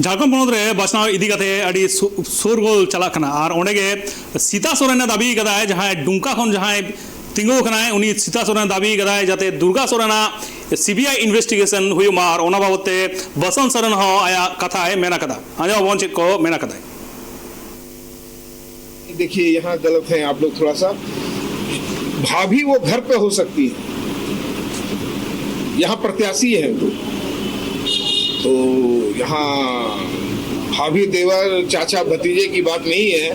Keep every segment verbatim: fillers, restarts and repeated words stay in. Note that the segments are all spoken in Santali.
ᱡᱷᱟᱲᱠᱷᱚᱸᱰ ᱯᱚᱱᱚᱛ ᱨᱮ ᱵᱟᱪᱷᱱᱟᱣ ᱤᱫᱤ ᱠᱟᱛᱮ ᱟᱹᱰᱤ ᱥᱩ- ᱥᱳᱨᱜᱳᱞ ᱪᱟᱞᱟᱜ ᱠᱟᱱᱟ᱾ ᱟᱨ ᱚᱸᱰᱮ ᱜᱮ ᱥᱤᱛᱟ ᱥᱚᱨᱮᱱ ᱮ ᱫᱟᱹᱵᱤ ᱠᱟᱫᱟᱭ, ᱡᱟᱦᱟᱸᱭ ᱰᱩᱢᱠᱟ ᱠᱷᱚᱱ ᱡᱟᱦᱟᱸᱭ ᱛᱤᱸᱜᱩ ᱟᱠᱟᱱᱟᱭ, ᱩᱱᱤ ᱥᱤᱛᱟ ᱥᱚᱨᱮᱱ ᱮ ᱫᱟᱹᱵᱤ ᱠᱟᱫᱟᱭ ᱡᱟᱛᱮ ᱫᱩᱨᱜᱟ ᱥᱚᱨᱮᱱᱟᱜ ᱥᱤᱵᱤᱟᱭ ᱤᱱᱵᱷᱮᱥᱴᱤᱜᱮᱥᱚᱱ ᱦᱩᱭᱩᱜ ᱢᱟ᱾ ᱟᱨ ᱚᱱᱟ ᱵᱟᱵᱚᱛ ᱛᱮ ᱵᱟᱥᱚᱱᱛ ᱥᱚᱨᱮᱱ ᱦᱚᱸ ᱟᱭᱟᱜ ᱠᱟᱛᱷᱟᱭ ᱢᱮᱱ ᱟᱠᱟᱫᱟ᱾ ᱟᱸᱡᱚᱢ ᱟᱵᱚᱱ ᱪᱮᱫ ᱠᱚ ᱢᱮᱱ ᱟᱠᱟᱫᱟᱭ᱾ देखिए, यहाँ गलत हैं आप लोग थोड़ा सा। भाभी वो घर पे हो सकती है, यहाँ प्रत्याशी है वो। तो यहाँ भाभी, देवर, चाचा, भतीजे की बात नहीं है।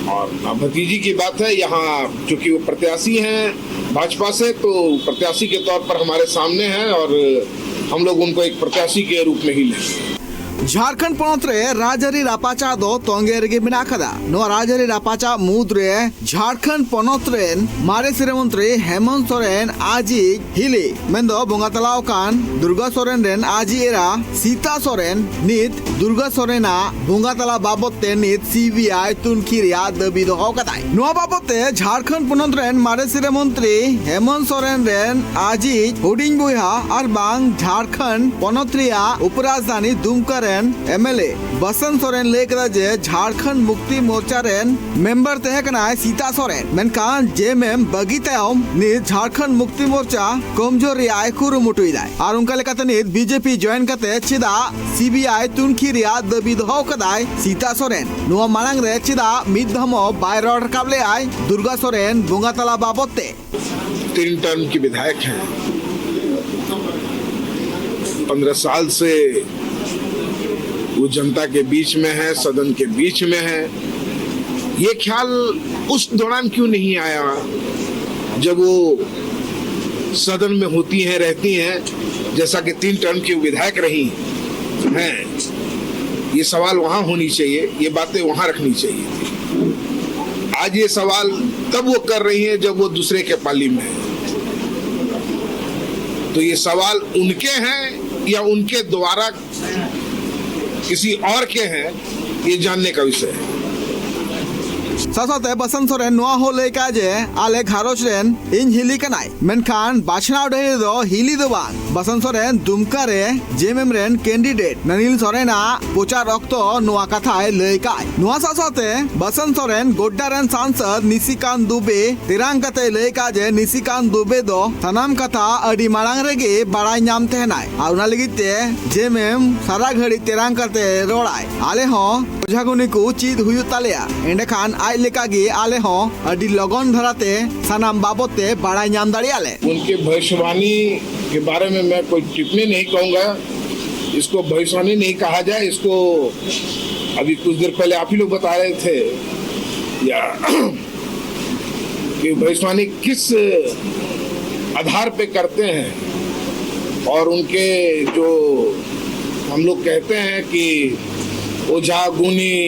और ना भतीजी की बात है। यहाँ चूंकि वो प्रत्याशी हैं भाजपा से, तो प्रत्याशी के तौर पर हमारे सामने हैं और हम लोग उनको एक प्रत्याशी के रूप में ही लेंगे। ᱡᱷᱟᱲᱠᱷᱚᱸᱰ ᱯᱚᱱᱚᱛ ᱨᱮ ᱨᱟᱡᱽᱟᱹᱨᱤ ᱨᱟᱯᱟᱪᱟᱜ ᱫᱚ ᱛᱚᱸᱜᱮ ᱨᱮᱜᱮ ᱢᱮᱱᱟᱜ ᱟᱠᱟᱫᱟ᱾ ᱱᱚᱣᱟ ᱨᱟᱡᱽᱟᱹᱨᱤ ᱨᱟᱯᱟᱪᱟᱜ ᱢᱩᱫᱽ ᱨᱮ ᱡᱷᱟᱲᱠᱷᱚᱸᱰ ᱯᱚᱱᱚᱛ ᱨᱮᱱ ᱢᱟᱨᱮ ᱥᱤᱨᱟᱹ ᱢᱚᱱᱛᱨᱤ ᱦᱮᱢᱚᱱᱛ ᱥᱚᱨᱮᱱ ᱟᱡᱤᱡ ᱦᱤᱞᱤ ᱢᱮᱱᱫᱚ ᱵᱚᱸᱜᱟ ᱛᱟᱞᱟ ᱟᱠᱟᱱ ᱫᱩᱨᱜᱟ ᱥᱚᱨᱮᱱ ᱨᱮᱱ ᱟᱡᱤᱡ ᱮᱨᱟ ᱥᱤᱛᱟ ᱥᱚᱨᱮᱱ ᱱᱤᱛ ᱫᱩᱨᱜᱟ ᱥᱚᱨᱮᱱᱟᱜ ᱵᱚᱸᱜᱟ ᱛᱟᱞᱟ ᱵᱟᱵᱚᱛ ᱛᱮ ᱱᱤᱛ ᱥᱤᱵᱤᱟᱭ ᱛᱩᱱᱠᱷᱤ ᱨᱮᱭᱟᱜ ᱫᱟᱹᱵᱤ ᱫᱚᱦᱚ ᱠᱟᱫᱟᱭ᱾ ᱱᱚᱣᱟ ᱵᱟᱵᱚᱛ ᱛᱮ ᱡᱷᱟᱲᱠᱷᱚᱸᱰ ᱯᱚᱱᱚᱛ ᱨᱮᱱ ᱢᱟᱨᱮ ᱥᱤᱨᱟᱹ ᱢᱚᱱᱛᱨᱤ ᱦᱮᱢᱚᱱᱛ ᱥᱚᱨᱮᱱ ᱨᱮᱱ ᱟᱡᱤᱡ ᱦᱩᱰᱤᱧ ᱵᱚᱭᱦᱟ ᱟᱨ ᱵᱟᱝ ᱡᱷᱟᱲᱠᱷᱚᱸᱰ ᱯᱚᱱᱚᱛ ᱨᱮᱭᱟᱜ ᱩᱯᱨᱟᱡᱽᱫᱷᱟᱱᱤ ᱫᱩᱢᱠᱟ ᱨᱮᱱ ᱮᱢᱮᱞᱮ ᱵᱟᱥᱚᱱᱛ ᱥᱚᱨᱮᱱ ᱞᱟᱹᱭ ᱠᱮᱫᱟ ᱡᱮ ᱡᱷᱟᱲᱠᱷᱚᱸᱰ ᱢᱩᱠᱛᱤ ᱢᱳᱨᱪᱟ ᱨᱮᱱ ᱢᱮᱢᱵᱟᱨ ᱛᱟᱦᱮᱸ ᱠᱟᱱᱟᱭ ᱥᱤᱛᱟ ᱥᱚᱨᱮᱱ, ᱢᱮᱱᱠᱷᱟᱱ ᱡᱮ ᱮᱢ ᱮᱢ ᱵᱟᱹᱜᱤ ᱛᱟᱭᱚᱢ ᱱᱤᱛ ᱡᱷᱟᱲᱠᱷᱚᱸᱰ ᱢᱩᱠᱛᱤ ᱢᱳᱨᱪᱟ ᱠᱚᱢᱡᱳᱨ ᱨᱮᱭᱟᱜ ᱮ ᱠᱩᱨᱩᱢᱩᱴᱩᱭᱮᱫᱟᱭ᱾ ᱟᱨ ᱚᱱᱠᱟ ᱞᱮᱠᱟᱛᱮ ᱱᱤᱛ ᱵᱤᱡᱮᱯᱤ ᱡᱚᱭᱮᱱ ᱠᱟᱛᱮ ᱪᱮᱫᱟᱜ ᱥᱤᱵᱤᱟᱭ ᱛᱩᱱᱠᱷᱤ ᱨᱮᱭᱟᱜ ᱫᱟᱹᱵᱤ ᱫᱚᱦᱚ ᱠᱟᱫᱟᱭ ᱥᱤᱛᱟ ᱥᱚᱨᱮᱱ? ᱱᱚᱣᱟ ᱢᱟᱲᱟᱝ ᱨᱮ ᱪᱮᱫᱟᱜ ᱢᱤᱫ ᱫᱷᱟᱣ ᱦᱚᱸ ᱵᱟᱭ ᱨᱚᱲ ᱨᱟᱠᱟᱵ ᱞᱮᱫᱟᱭ ᱫᱩᱨᱜᱟ ᱥᱚᱨᱮᱱ ᱵᱚᱸᱜᱟ ᱛᱟᱞᱟ ᱵᱟᱵᱚᱛ ᱛᱮ? तीन टर्म की विधायक हैं, पंद्रह साल से वो जनता के बीच में है, सदन के बीच में है। ये ख्याल उस दौरान क्यों नहीं आया जब वो सदन में होती हैं, रहती हैं, जैसा कि तीन टर्म की विधायक रही हैं? ये सवाल वहां होनी चाहिए, ये बातें वहां रखनी चाहिए थी। आज ये सवाल तब वो कर रही हैं जब वो दूसरे के पाली में है। तो ये सवाल उनके हैं या उनके द्वारा किसी और के हैं, ये जानने का विषय है। ᱥᱟᱶᱛᱮ ᱵᱟᱥᱚᱱᱛ ᱥᱚᱨᱮᱱ ᱱᱚᱣᱟ ᱦᱚᱸ ᱞᱟᱹᱭ ᱠᱟᱜᱼᱟ ᱡᱮ ᱟᱞᱮ ᱜᱷᱟᱨᱚᱸᱡᱽ ᱨᱮᱱ ᱤᱧ ᱦᱤᱞᱤ ᱠᱟᱱᱟᱭ, ᱢᱮᱱᱠᱷᱟᱱ ᱵᱟᱪᱷᱱᱟᱣ ᱰᱟᱹᱦᱤ ᱨᱮᱫᱚ ᱦᱤᱞᱤ ᱫᱚ ᱵᱟᱝ, ᱵᱟᱥᱚᱱ ᱥᱚᱨᱮᱱ ᱫᱩᱢᱠᱟ ᱨᱮ ᱡᱮᱢᱮᱢ ᱨᱮᱱ ᱠᱮᱱᱰᱤᱰᱮᱴ ᱱᱟᱱᱤᱞ ᱥᱚᱨᱮᱱᱟᱜ ᱯᱨᱚᱪᱟᱨ ᱚᱠᱛᱚ ᱱᱚᱣᱟ ᱠᱟᱛᱷᱟᱭ ᱞᱟᱹᱭ ᱠᱟᱜᱼᱟᱭ᱾ ᱱᱚᱣᱟ ᱥᱟᱶ ᱥᱟᱶᱛᱮ ᱵᱟᱥᱚᱱ ᱥᱚᱨᱮᱱ ᱜᱚᱰᱰᱟ ᱨᱮᱱ ᱥᱟᱝᱥᱚᱫ ᱱᱤᱥᱤᱠᱟᱱᱛ ᱫᱩᱵᱮ ᱛᱮᱨᱟᱝ ᱠᱟᱛᱮ ᱞᱟᱹᱭ ᱠᱟᱜᱼᱟ ᱡᱮ ᱱᱤᱥᱤᱠᱟᱱᱛ ᱫᱩᱵᱮ ᱫᱚ ᱥᱟᱱᱟᱢ ᱠᱟᱛᱷᱟ ᱟᱹᱰᱤ ᱢᱟᱲᱟᱝ ᱨᱮᱜᱮ ᱵᱟᱲᱟᱭ ᱧᱟᱢ ᱛᱟᱦᱮᱱᱟᱭ ᱟᱨ ᱚᱱᱟ ᱞᱟᱹᱜᱤᱫ ᱛᱮ ᱡᱮᱢᱮᱢ ᱥᱟᱨᱟ ᱜᱷᱟᱹᱲᱤ ᱛᱮᱨᱟᱝ ᱠᱟᱛᱮ ᱨᱚᱲᱟᱭ᱾ ᱟᱞᱮ ᱦᱚᱸ ᱚᱡᱷᱟ ᱜᱩᱱᱤ ᱠᱚ ᱪᱮᱫ ᱦᱩᱭᱩᱜ ᱛᱟᱞᱮᱭᱟ, ᱮᱸᱰᱮᱠᱷᱟᱱ ᱟᱡ ᱞᱮᱠᱟᱜᱮ ᱟᱞᱮ ᱦᱚᱸ ᱟᱹᱰᱤ ᱞᱚᱜᱚᱱ ᱫᱷᱟᱨᱟᱛᱮ ᱥᱟᱱᱟᱢ ᱵᱟᱵᱚᱫ ᱛᱮ ᱵᱟᱲᱟᱭ ᱧᱟᱢ ᱫᱟᱲᱮᱭᱟᱜᱼᱟ ᱞᱮ᱾ उनके भविष्यवाणी के बारे में मैं कोई टिप्पणी नहीं कहूँगा। इसको भविष्यवाणी नहीं कहा जाए। इसको अभी कुछ देर पहले आप ही लोग बता रहे थे या कि भविष्यवाणी किस आधार पे करते हैं और उनके जो हम लोग कहते हैं कि ओझा गुनी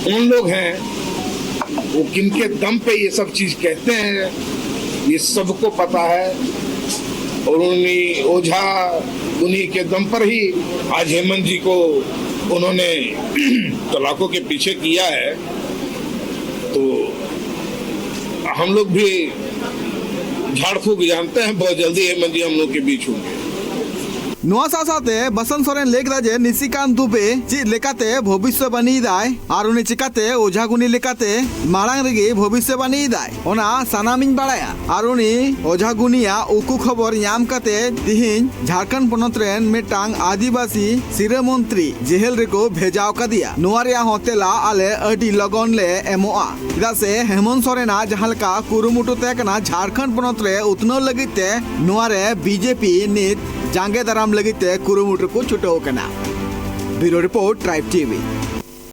कौन लोग हैं, वो किनके दम पे ये सब चीज कहते हैं, ये सबको पता है। और उन्हीं ओझा गुनी के दम पर ही आज हेमंत जी को उन्होंने सलाखों के पीछे किया है। तो हम लोग भी झाड़ फूक जानते हैं, बहुत जल्दी हेमंत जी हम लोग के बीच होंगे। ᱱᱚᱣᱟ ᱥᱟᱶ ᱥᱟᱶᱛᱮ ᱵᱟᱥᱚᱱ ᱥᱚᱨᱮᱱ ᱞᱟᱹᱭ ᱠᱮᱫᱟ ᱡᱮ ᱱᱤᱥᱤᱠᱟᱱᱛ ᱫᱩᱵᱮ ᱪᱮᱫ ᱞᱮᱠᱟᱛᱮ ᱵᱷᱚᱵᱤᱥᱥᱚᱵᱟᱱᱤᱭᱮᱫᱟᱭ ᱟᱨ ᱩᱱᱤ ᱪᱤᱠᱟᱛᱮ ᱚᱡᱷᱟ ᱜᱩᱱᱤ ᱞᱮᱠᱟᱛᱮ ᱢᱟᱲᱟᱝ ᱨᱮᱜᱮ ᱵᱷᱚᱵᱤᱥᱥᱚᱵᱟᱱᱤᱭᱮᱫᱟᱭ, ᱚᱱᱟ ᱥᱟᱱᱟᱢᱤᱧ ᱵᱟᱲᱟᱭᱟ᱾ ᱟᱨ ᱩᱱᱤ ᱚᱡᱷᱟ ᱜᱩᱱᱤᱭᱟᱜ ᱩᱠᱩ ᱠᱷᱚᱵᱚᱨ ᱧᱟᱢ ᱠᱟᱛᱮ ᱛᱤᱦᱤᱧ ᱡᱷᱟᱲᱠᱷᱚᱸᱰ ᱯᱚᱱᱚᱛ ᱨᱮᱱ ᱢᱤᱫᱴᱟᱝ ᱟᱹᱫᱤᱵᱟᱹᱥᱤ ᱥᱤᱨᱟᱹ ᱢᱚᱱᱛᱨᱤ ᱡᱮᱦᱮᱞ ᱨᱮᱠᱚ ᱵᱷᱮᱡᱟᱣ ᱠᱟᱫᱮᱭᱟ᱾ ᱱᱚᱣᱟ ᱨᱮᱭᱟᱜ ᱦᱚᱸ ᱛᱮᱞᱟ ᱟᱞᱮ ᱟᱹᱰᱤ ᱞᱚᱜᱚᱱ ᱞᱮ ᱮᱢᱚᱜᱼᱟ, ᱪᱮᱫᱟᱜ ᱥᱮ ᱦᱮᱢᱚᱱᱛ ᱥᱚᱨᱮᱱᱟᱜ ᱡᱟᱦᱟᱸ ᱞᱮᱠᱟ ᱠᱩᱨᱩᱢᱩᱴᱩ ᱛᱟᱦᱮᱸ ᱠᱟᱱᱟ ᱡᱷᱟᱲᱠᱷᱚᱸᱰ ᱯᱚᱱᱚᱛ ᱨᱮ ᱩᱛᱱᱟᱹᱣ ᱞᱟᱹᱜᱤᱫ ᱛᱮ, ᱱᱚᱣᱟ ᱨᱮ ᱵᱤᱡᱮᱯᱤ ᱱᱤᱛ ᱡᱟᱸᱜᱮ ᱫᱟᱨᱟᱢ ᱞᱟᱹᱜᱤᱫ ᱛᱮ ᱠᱩᱨᱩᱢᱩᱴᱩ ᱠᱚ ᱪᱷᱩᱴᱟᱹᱣ ᱟᱠᱟᱱᱟ᱾ Bureau Report, Tribe T V.